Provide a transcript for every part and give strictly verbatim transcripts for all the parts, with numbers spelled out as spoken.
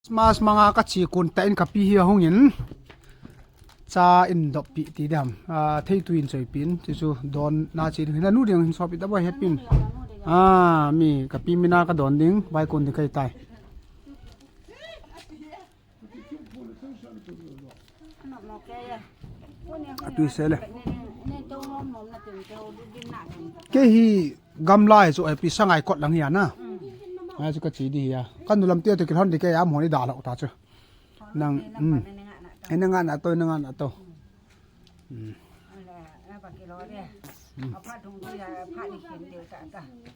Christmas manga kache kon tah in kapi hi ahung in. Cha in dop pi ti dam. Ah, thei tu in choi pin. Chu chu don na chi hin anu ding hin sop pi ta boi happy. Ah, mi kapi mina kadon ding. Bai kon ding kai tai. Atui se le. Kei hi gamla hi chu happy sangai kot lang hi ana. Ai chu kache di hi a. Kanu lam tia to kilhon di kei am hon i da lou ta chu. Nang, um. Ai na nga na to, na nga na to. Um.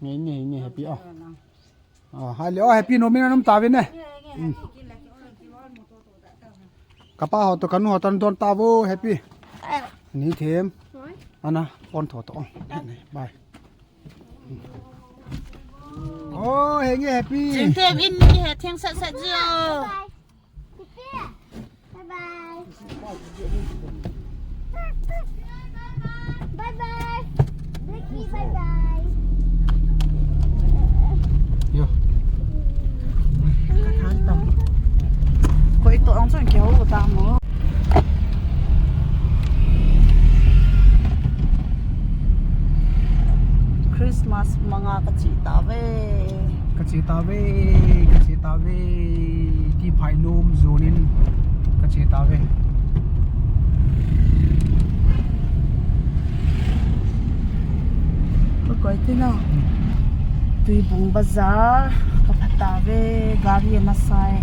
Ngai ni, ni happy o. Ah, hai le, oh, happy no mina nom ta ve ne. Kapa ho to kanu ho tan don ta vo, happy. Ni them. Ana, phone tho to. Bye. Oh, henge happy. Jing them in ni he theng sat sat jio. Bye bye. Bye bye. Bye bye. Bye bye. Yo. Koi to ang chun keu ta mo. Christmas manga kache ta ve. Kache ta ve, kache ta ve. Ti phai nom zonin kache ta ve. Ka koi ti na. Tuibung bazar ka phat ta ve, gari na sai.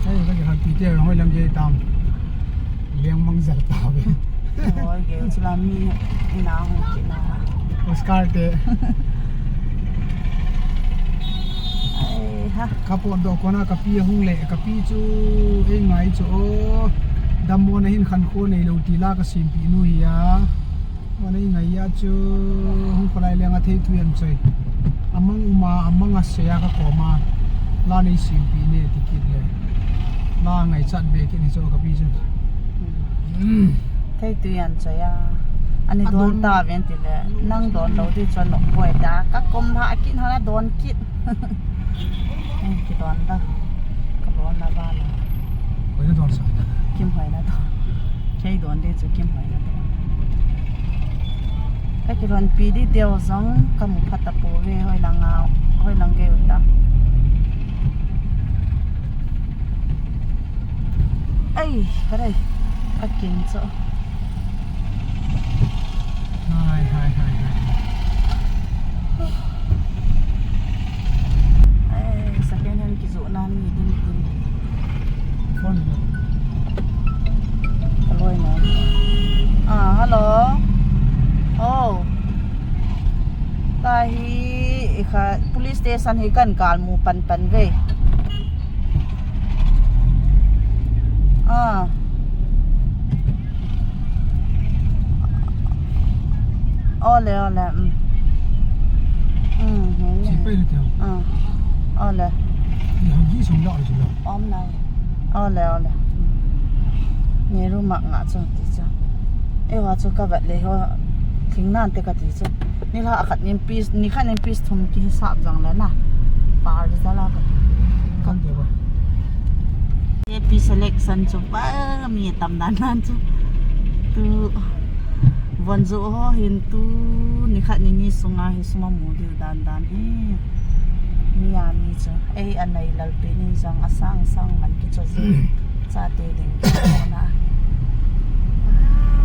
Ai, ka han ti te hoi lam je tam. Leng mang zal ta ve. Hoi, ke chula mi na hung ki na. Oscar te. Ai ha. Ka pon do kona kapi hung le, kapi chu ei ngai chu o. Dam mo na hin khan ko nei lo ti la ka sim pi nu hi a. Mo nei ngai a chu hung ko lai le nga thei tu em choi. Amang uma, amang a se a ka ko ma. La nei sim pi ne ti kit le. La ngai chat be kit ni chu kapi chu. Thei tu yan choi a. Ani don ta ven ti le. Nang don lo ti chu no poi ta. Ka kom ha kit ha na don kit. Kidon ta. Ka don na ba na. Hoina don sa. Kim hoina don. Kei don de chu kim hoina don. Ka kidon pi di deu zong ka mu phat ta po ve hoi lang a, hoi lang ge u ta. Ai, ka dai. Ka kin chu. Hai, hai, hai, hai. Ai, second hand kijoh na mi din din. Phone mo. Aloi mo. Ah, hello. Oh. Tahi, ikha police station hi kan kal mu pan pan ve. Ah. Ole, ole, um. Um, ole. Chi pai le teo. Ah. Ole. Ni hagi song la le la. Om nai. Ole, ole. Ni ru mak nga chu ti chu. E wa chu ka vat le ho. Thing nan te ka ti chu. Ni la khat nin piece, ni khat nin piece thum ki hisap jang le na. Par za la ka. Kan te ba. Happy selection chu pa mi tam dan dan chu. Tu von joh ho hin tu ni khat ni ni sunga hi suma mu diu dan dan hi. Mi a mi chu. Ei a nai lalpi nin jong a sang sang man ki cho ji. Chate ding ki na.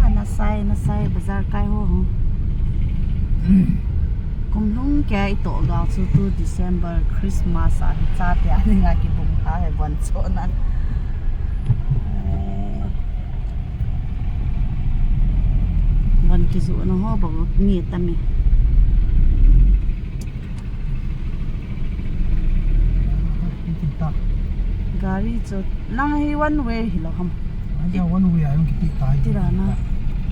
Ah, na sai, na sai bazar kai ho ho. Kum lhung kei toh gal chu tu December, Christmas a hi chate a dinga kibung kha he von cho nan. Eh, von kijoh na ho bang ni ta mi. Gari chu nang hi one way hi lo ham. Aja one way a jong kiti tai. Tira na.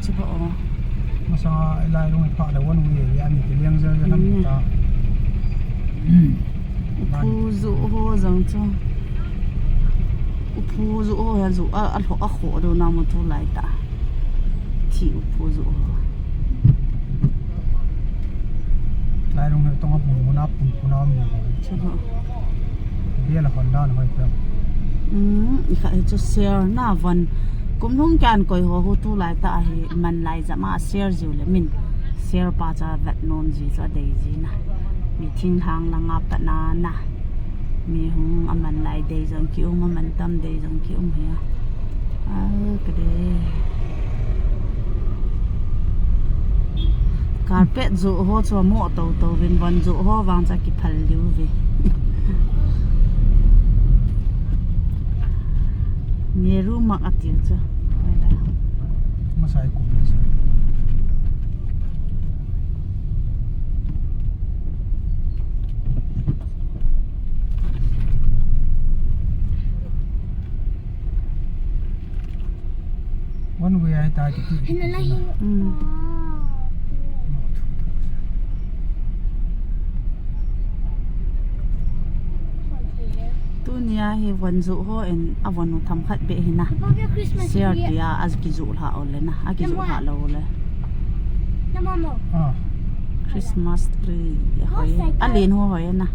Chuba o. Masa lai long pha le one way a ni ti liang ja ja nam ta. Uphu joh ho jang chu. Uphu joh ho ya joh a, a lho a kho do na mo tu lai ta. Thi uphu joh ho. Lai rung he tonga pun puna pun puna mi. Chu ho. Bia la Honda na hoi pe. Hmm, i kha chu share na van. Kum lhung kei a koi ho hu tulai tah hi man lai jama share jiu le min. Share pa cha vet nom ji chu adei ji na. Mi thinglhang langa pat na na. Mi hung aman lai dei jong ki um, aman tam dei jong ki um hi a. Ah, ka dei. Carpet joh ho chu amoh toto vin, von joh ho vang cha kiphal liu ve. Nehru Marg atiu chu. Masai kum ni sa. One way ahi tai ti. Hina la hi. Hmm. Tunia hi von joh ho in a von u themkhat beh hina. Share tia a kijoh lha u le na. A kijoh lha lou le. Ah. Christmas tree. Hoi. A len ho hoi na.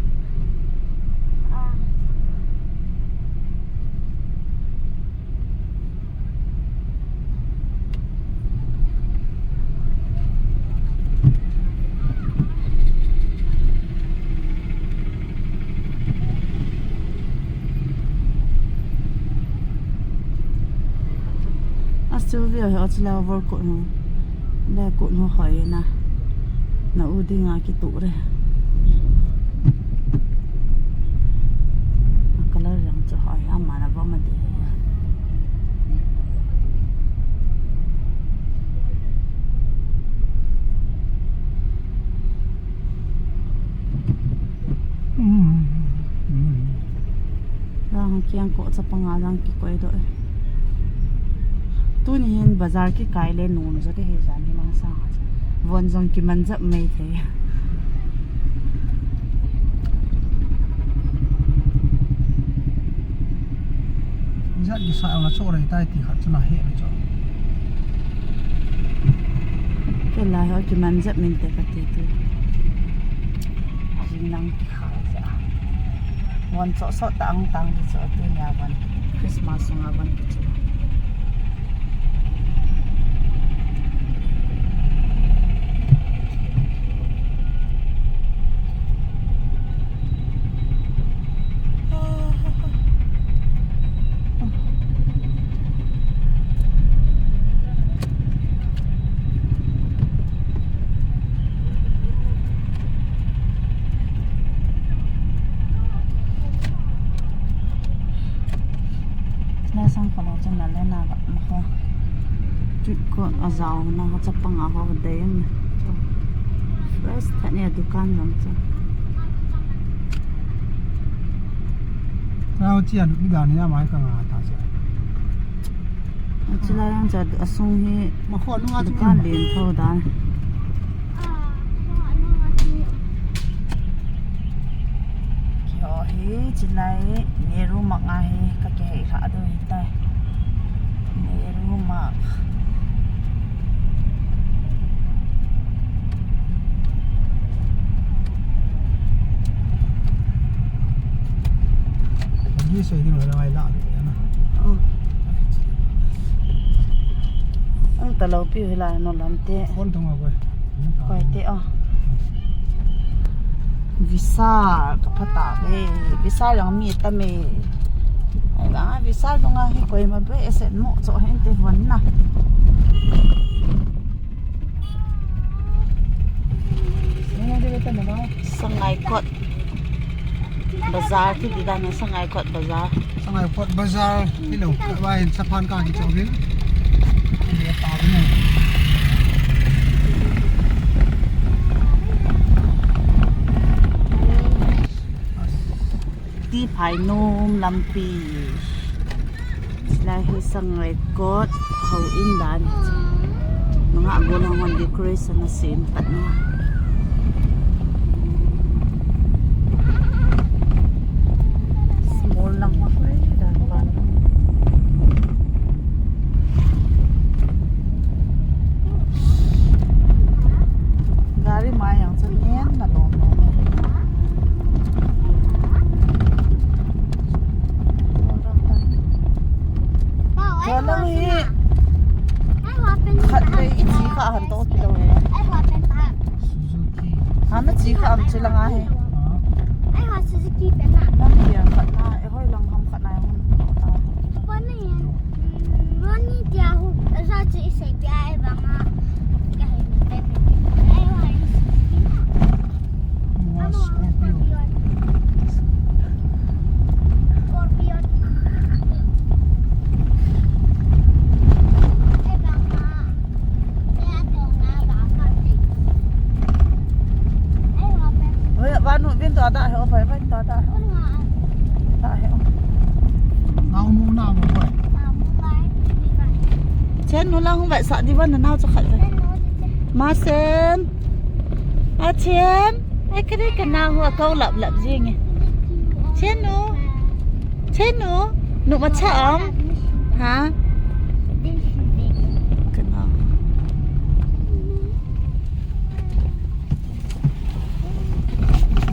A Sylvia hi a chila overcoat nu. Le coat nu hoi na. Na u dinga kituh re. A color jong chu hoi, ama na va ma di. Hmm. Hmm. Jang kiang ko chapang a jang kikoi doh e. Tuni hin bazar kikai le nom jo de hi jan hi mang sang a. Von jong kiman jep mai thei. Jat kisa ang la cho rei tai ti khat chu na he le cho. Kei lai ho kiman jep min te kati tu. Jing lang kikhai ja. Von cho so tang tang ti cho tunia von. Christmas sunga von ti cho. Na sang pala chun na le na ba ma ho. Tut ko a jao na ho chapang a ho dei na. Fresh tha ne dukan jong chu. Tao chia dukan ni a mai ka nga ta chia. Chilai jong cha asung hi ma kho nunga dukan len tho dan. Kio hi chilai Nehru Marg a hi ka kihei lha diu hi tai. Nehru Marg. Ang talo pi hila no lam te. Phone tong a koi. Koi te o. Visa ka pha ta ve. Visa jong mi ta me. Ai ba Visa dong a hi koi ma be ese mo cho hen te von na. Sangaikot Bazar ti di dan Sangaikot Bazar. Sangaikot Bazar. Hello. Wai saphan ka ki chawin. Ti phai nom lampi. Lai hi Sangaikot houin dan. Manga gol hong decoration a sem pat na. Small lang ma hoi dan pan. Gari mai yang chen nen na lom. Khat le i chi kha han to kilo he. Ai hua pen pa. Suzuki. Ha na chi kha am chi langa he. Ha? Ai hua Suzuki pen na. Lang dia khat na, e hoi lang ham khat na hung. Hua ni. Hmm, hua ni dia hu, sa chi i sei pia ai bang a. Ka he ni pe pe. Ai hua Suzuki na. Oi, vanu vin to da he, o pai pai to da. Da he. Nau mu na mu pai. Chen nu lang hung vai sa di van na nau cha khat vai. Ma sen. A Chen. Ai, ka dei ka nang hua kau lap lap jing e. Chen nu. Chen nu. Nu ma cha am. Ha? Ka nang.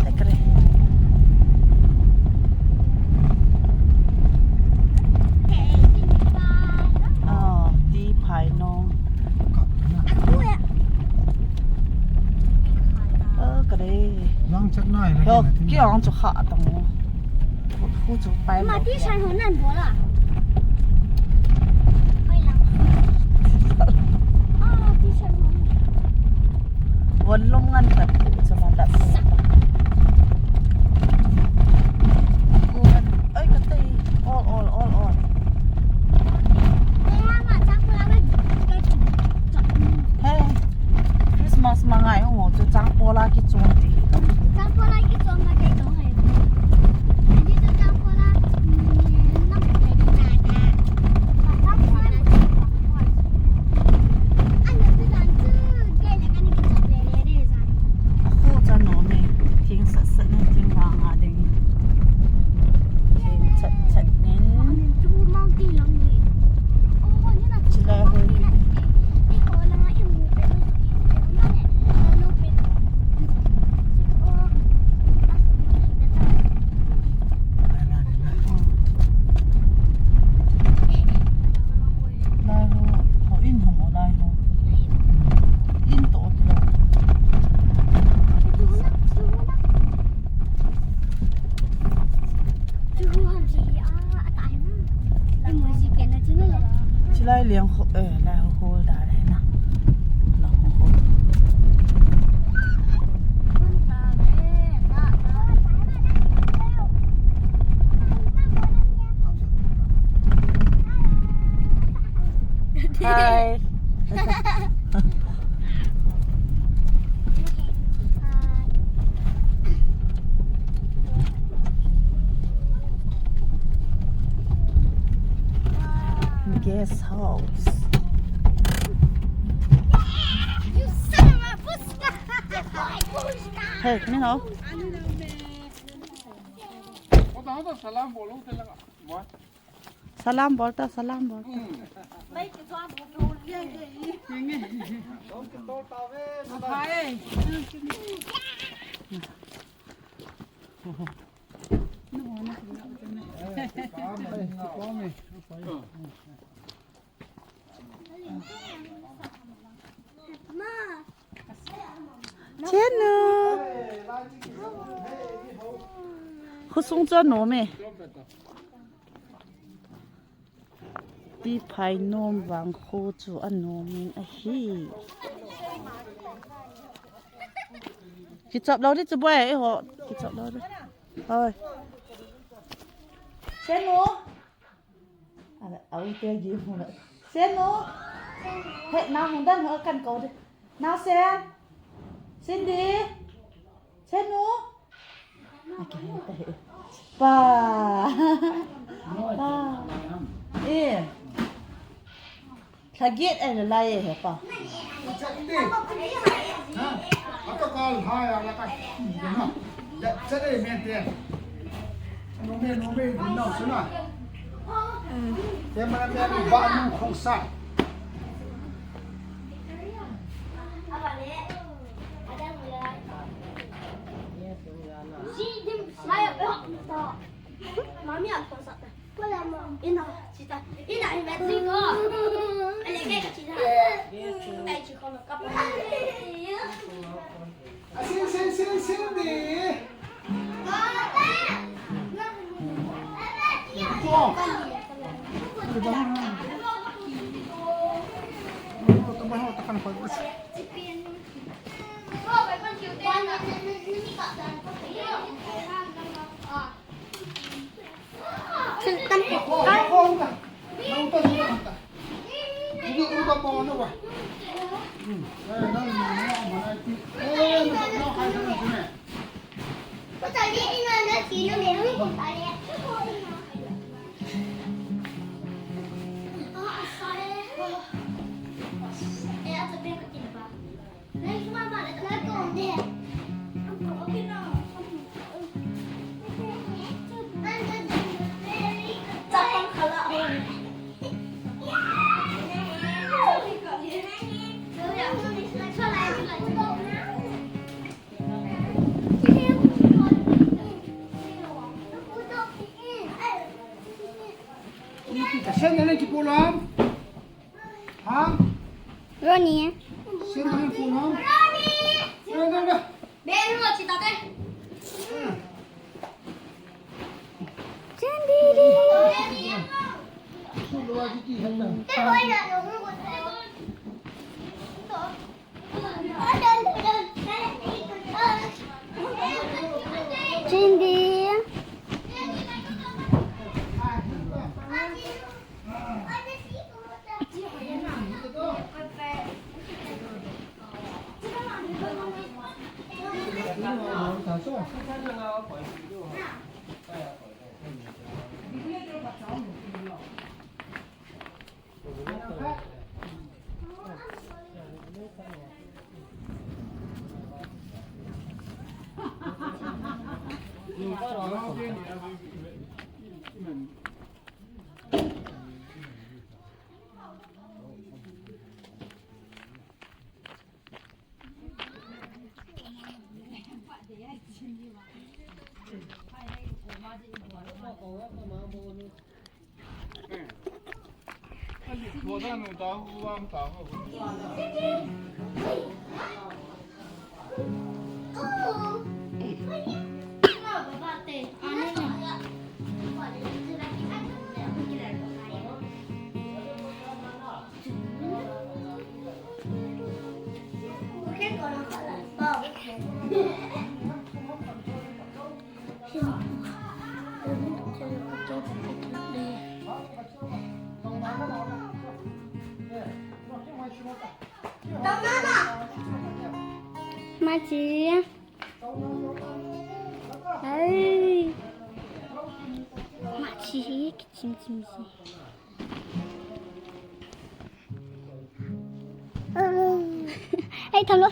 Ai, ka dei. Ah, ti phai nom. Ah, ka dei. Lang chat nai la. Yo, ki ong chu kha tong. Khu chu pai. Ma ti san ho nan bo la. Hoi lang. Ah, ti san ho. Von lom ngan kat chu ma lat. Ai, ka tei. Ol, ol, ol, ol. Hey, Christmas ma ngai ong chu chang pola ki chong ti. Chang pola ki chong ma te chong hai. Ani chu chang pola, mm, nam te na ta. Chang pola. Ani chu dan chu, ke le ka ni ki chong le le re sa. A khu cha nom e, thing sat sat ne, thing vang a ding. Thing chat chat nin. Chilai hoi. Lai ho, ho in ho mo lai ho. In to kilo. Chilai liang ho, eh, lai ho hol da le na. Lang ho hol. Hi. Guest house. Hey, come here now. Salam bolta, salam bolta. Chenu. Khosung chu anom e. Ti phai nom vang kho chu anom in ahi. Kichop lou di chu boi, eiho. Kichop lou di. Hoi. Chenu. Ala, au te gi hung la. Sen nu. He, na hung dan ho kan ko de. Na Sen. Cindy. Sen nu. Ake he ta he. Pa. Pa. Eh. Lhagit ai la lai he pa. Ata kal hai ala ka. Chat ai men te. Nome, nome, nau suna. Te mana te ba nung khong sa. Mami, apa sa? Ina, cita. Ina, ina, cita. Ele ke cita. Asin, sin, sin, sin di. Ito. Ito ba? Ito ba? Ito ka na pag-, Sen na ki pulam. Ha? Ronnie. Sen na ki pulam. Ronnie. Ronnie. Ben lo chita te. Sen di di. Su lo a ki ki handa. Cindy. Machi. Ai. Machi, kichim chim si. Ai, tham lo.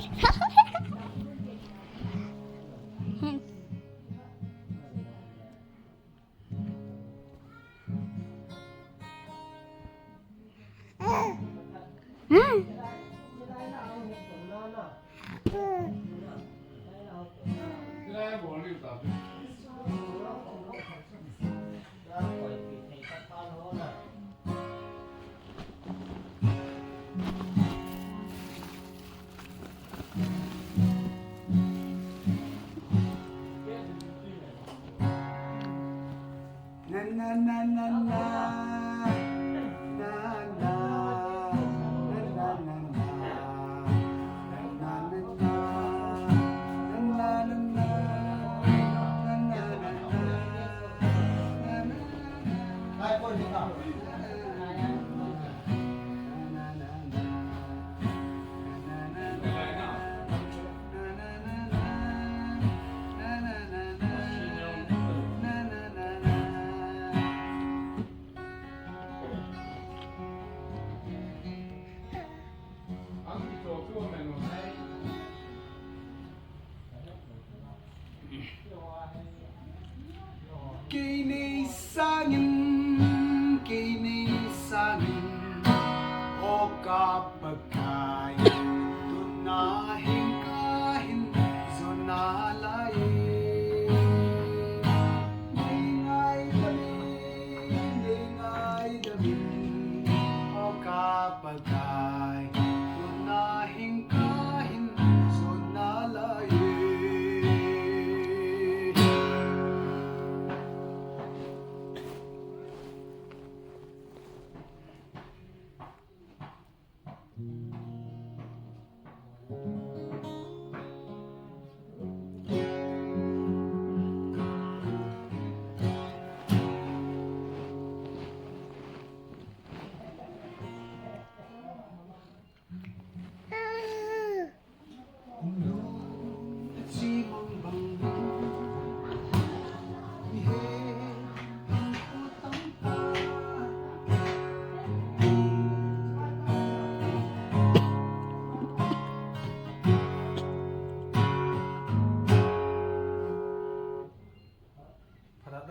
Kei nei sangin, kei nei sangin, o ka Pakai, tuna hin ka hin, zona lai. Nei ngaidam in, nei ngaidam in, o ka Pakai.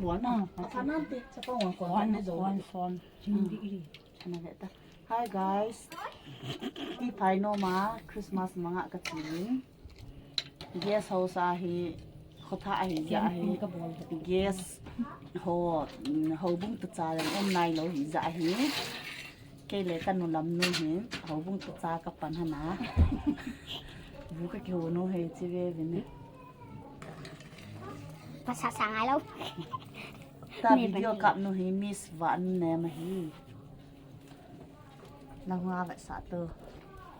bol na. Sa nan ti, sa pa wan kon ne jo. Wan son. Ching di iri. Chana ve ta. Hi guys. Ti phai no ma Christmas manga ka chilin. Guest house a hi, khotha a hi ja hi. Guest ho, mm, houbung ta cha leng um nai lo hi ja hi. Kei le ka nu lam nu hi, houbung ta cha ka pan hana. Bu ka kiho nu hi chi ve ve ni. Pasa sa ngai lo. Ta video kap nu hi Miss Van ne ma hi. Nang hua va sa tu.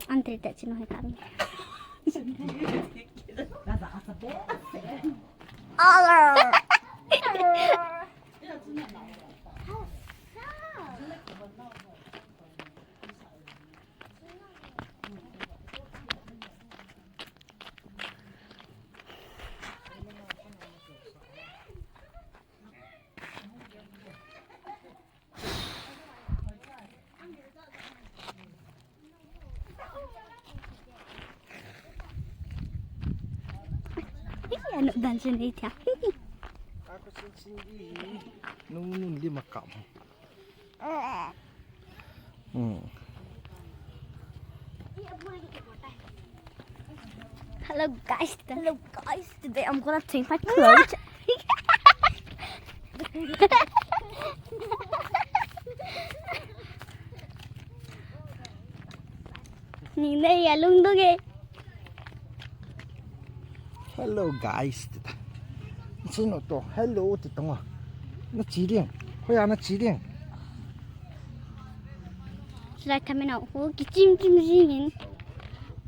An te te chinu he kami. Alo. Ano dan siya na ita. Ako sin sin di. Nung nung di makam. Hmm. Hello guys. Hello guys. Today I'm gonna change my clothes. Ni nei alung doge. Hello guys. Sino to? Hello ti tonga. Na chi ding. Hoya na chi ding. Sila kami na ho kichim chim jingin.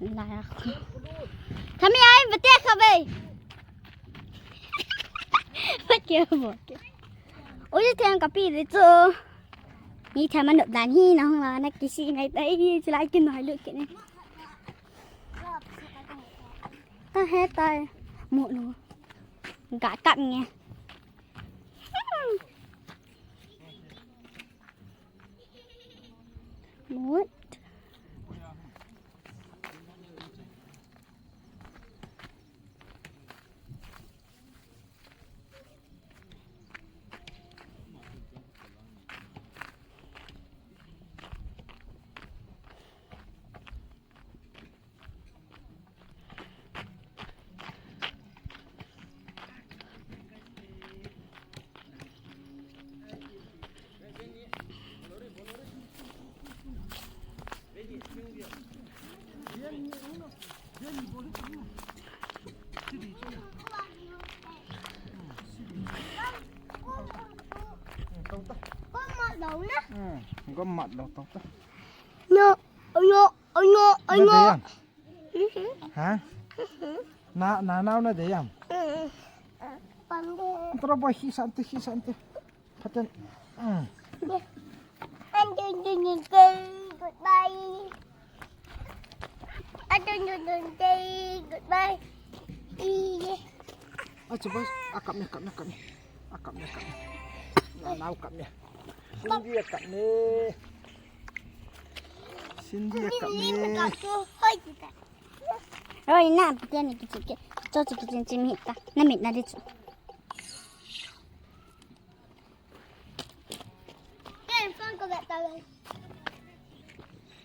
La ya. Kami ai bete khabe. Bete khabe. Oi, theng ka pi le chu. Ni theng man dan hi na hung la na kisi ngai tai hi, chulai kin nai lu kin. Ka he tai. Mu lu. Ga kap nge. Mut. Gom mat lou, tau ta. No, no, no, no. Ha? Na, na, na, na, de yam. Tro boy, hi sante, hi sante. Patan. Goodbye. Goodbye. Acha boy, akap me, akap me, akap me. Akap me, akap me. Na, na, akap me. Cindy akap me. Cindy akap me. Oi, na, putian ni kichi ke. Cho chi kichi chi mi ta. Na mit na di chu.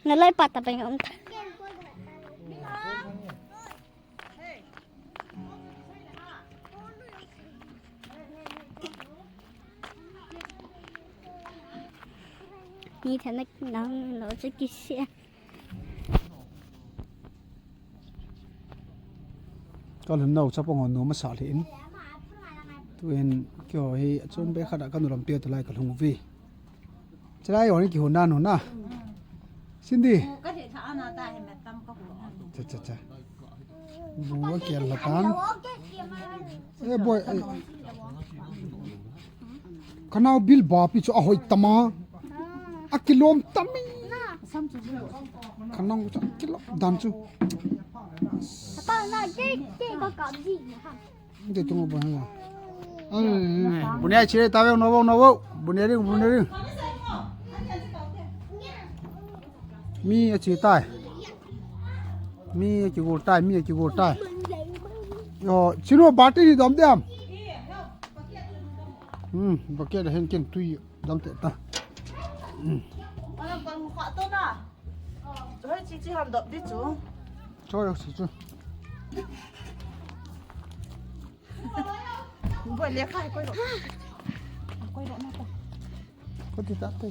Na lai pa ta pa um ta. Ni thana nang lo chu kisia. Ka lhun nau chapang hon nu masa lhin. Tuin kio hi achom be khat a ka nu lampi a tulai ka lhung uve. Chulai hon kihon nan hon na. Cindy. Cha, cha, cha. Bu a kial la tan. Eh, boy, eh. Ka nao bil ba pi chu a hoi tama. A kilom tami. Ka nao chu a kilom dan chu. Dei tung bo ha. Ai, bu ne a chi ta ve, no bo, no bo. Bu ne ring, bu ne ring. Mi a chi tai. Mi a chi gol tai, mi a chi gol tai. Yo, chinu bati ni dom dem. Hmm, bucket hen ken tui dom te ta. Hmm. Hoi, chi chi han dop di chu. Choi, chi chu. Boy, le khai koi lo. Koi lo na ta. Ko ti ta te.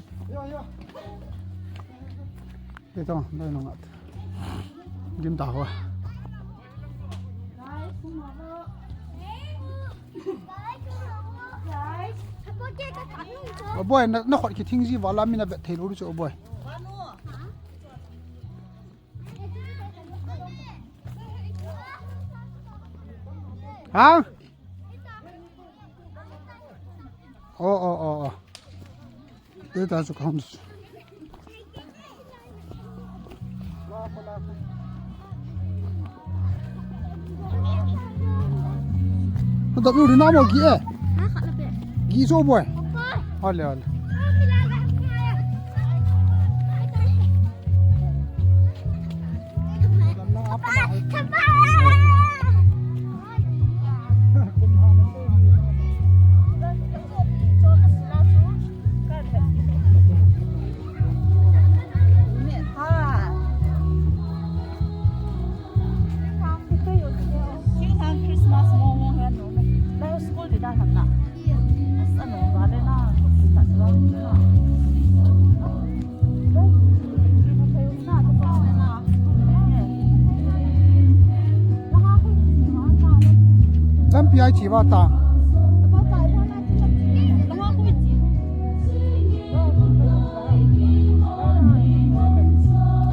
Te to, dai no ngat. Gim ta ho. O boy, na, na khot ki thing ji wala mi na bet thei lo chu, o boy. Ha? Oh, oh, oh, oh. Te ta chu count. Ko da ri na mo gi e. Gi so boy. Ole, ole. Lampi ai chi va ta.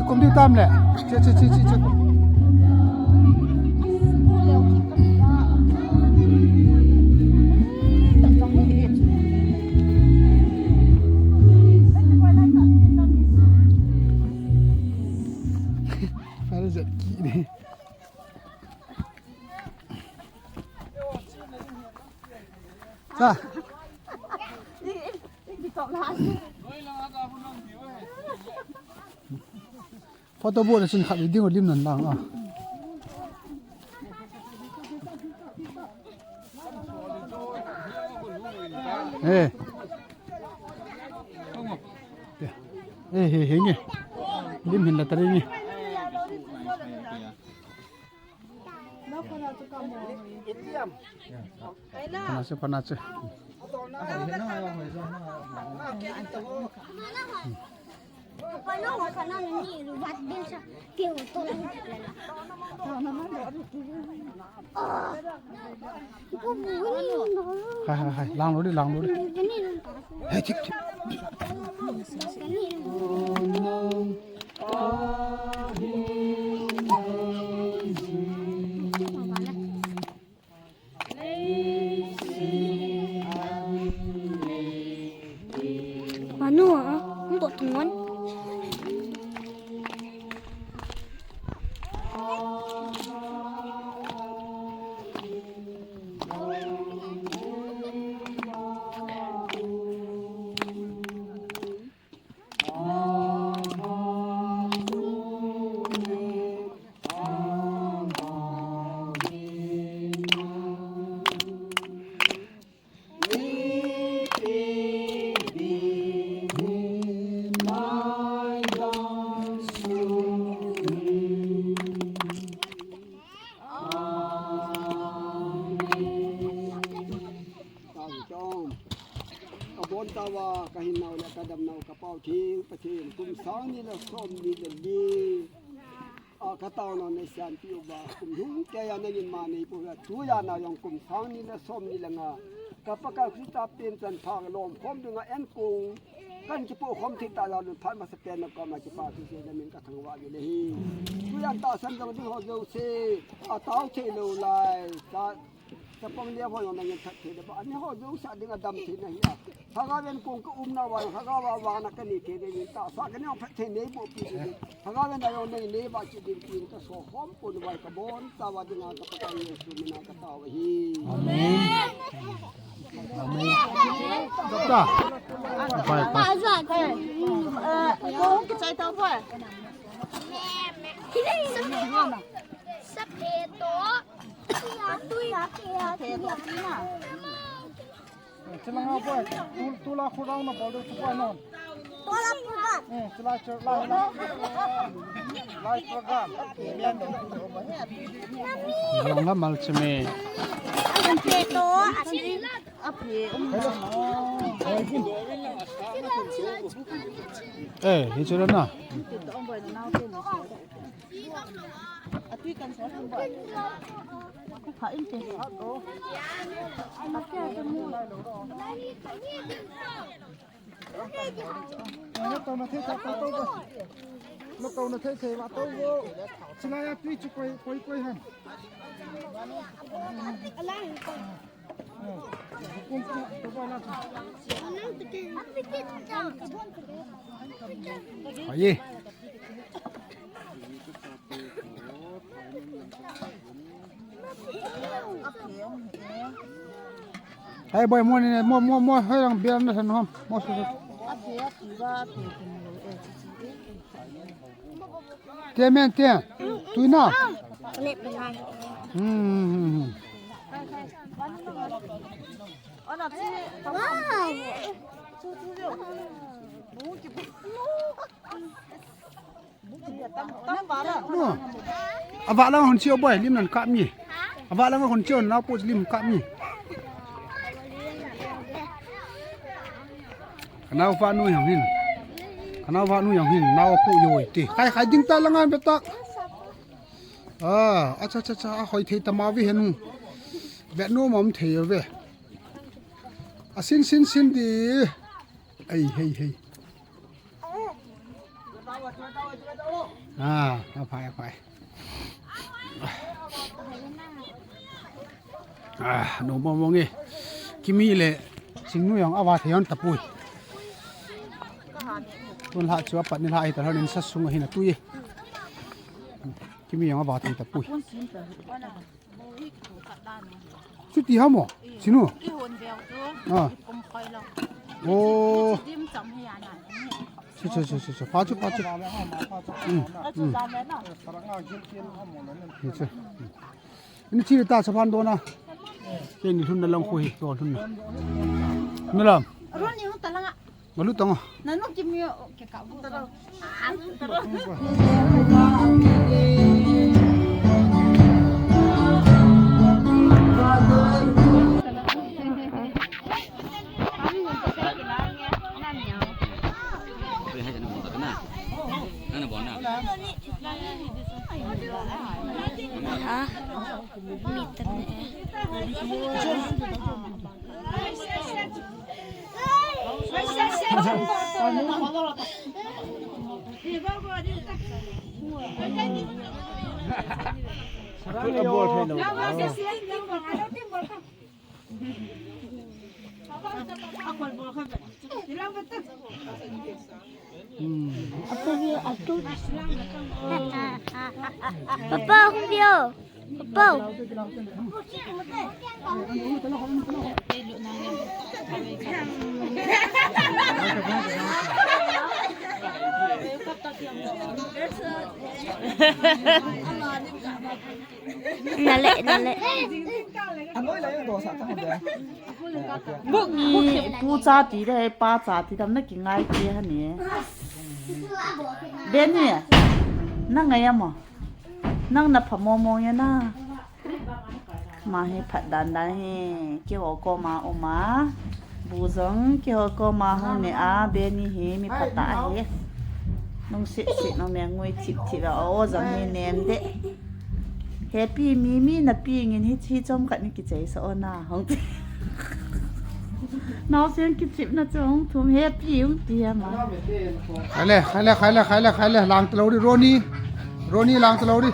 Kum di tam le. Che, che, che, che, che. Fare zat ki ne. Ta. Photo bol a chun khat ding lim nan lang a. Eh. Eh, he, he, nge. Lim hin la tari nge. Panache, panache. Hai, hai, hai. Lang lou di, lang lou di. Hai, chik, chik. Manu, ah, hung to tungon. Ka bon tava, ka hinnau le ka damnau, ka Pau Theng Pathen, kum sang ni le som ni le li a ka taona nei siampi uva, kum lhung keiya nangin ma nei pouve, tuiya na jong kum sang ni le som ni le nga ka Pakai Christa pen chan pha lom khom dinga en kong kan kipo khom thei ta jal un phat masapen na koma kipa thu sei na min ka thangvah uve hi. Tuiya tahsan jong ding ho jouse a tao thei lou lai. Ka Chapang le ho jong nangin that thei le ba, ani ho jouse a ding a dam thei na hi a. Lhagao ven kong ka umna uva, lhagao a vana ka nei thei le, tahsa ka nei phat thei nei boh pi le. Lhagao ven a jong nei nei ba chi ding pi ka so khom pon uva ka bon tava dinga ka Pakai Jesu mina ka tao hi. Amen. Amen. Doctor. Bye, bye. Kong kichai tao boi. Sapeto. Chilanga boy, tu, tu la khurang na bol tu pa non. Tola program. Eh, chila chila la. Live program. Langa malchime. Sapeto, asin. Eh, hi chura na. Na to na thei thei to to. Na to na thei thei va to vo. Chila ya tui chu koi koi koi han. Aye. Hai boy, mo ni, mo, mo, mo, hai lang biar na san hom. Mo su. Te men te. Tu na. Hmm, hmm, hmm. Wow. No. Avah lang hon chi o boy, lim nan kap ni. Avah lang hon chi o nao po lim kap ni. Ka nao vah nu jong hin. Ka nao vah nu jong hin, nao pu joi ti. Khai, khai ding ta langa be ta. Ah, acha, acha, acha, a hoi thei ta ma ve henu. Be nu mom thei ve. A sin, sin, sin di. Ei, hei, hei. Ah, a phai, a phai. Ah, no mo mo nge. Kimi le Chingnu jong avah thei hon tapui. Tun lha chu apat ni lha hi ta lhon in sa sung a hin a tui. Kimi jong avah thei tapui. Chuti ham o? Sinu. Ah. Oh. Chu, chu, chu, chu, chu. Pha chu, pha chu. Hmm, hmm. Ni chu. Ni chi ta sa phan do na. Ke ni lhun na lang khu hi, to lhun na. Ni lam. Ron ni hung ta langa. Malu tang o. Nanu kimi o, ke ka bu. Ha? Mi tan e. Papa, hung dio. Papa. Nale, nale. Ni pu cha ti le pa cha ti tam na kingai ti ha ni. Beni, na ngai amo. Nang na pha mo mo ya na. Ma hi phat dan dan hi, keiho koma um a. Bu jong keiho koma hung ne a, Beni hi mi phatah ahi. Nung sit sit nung me ngui thip thip a, o jong hi nem de. Happy mi, mi na pi ngin hi, hi chom khat ni kichei sa o na, hung ti. Naosen kichip na chu hung thum, happy hung ti ama. Khai le, khai le, khai le, khai le, khai le, lang ta lou di, Ronnie. Ronnie lang ta lou di.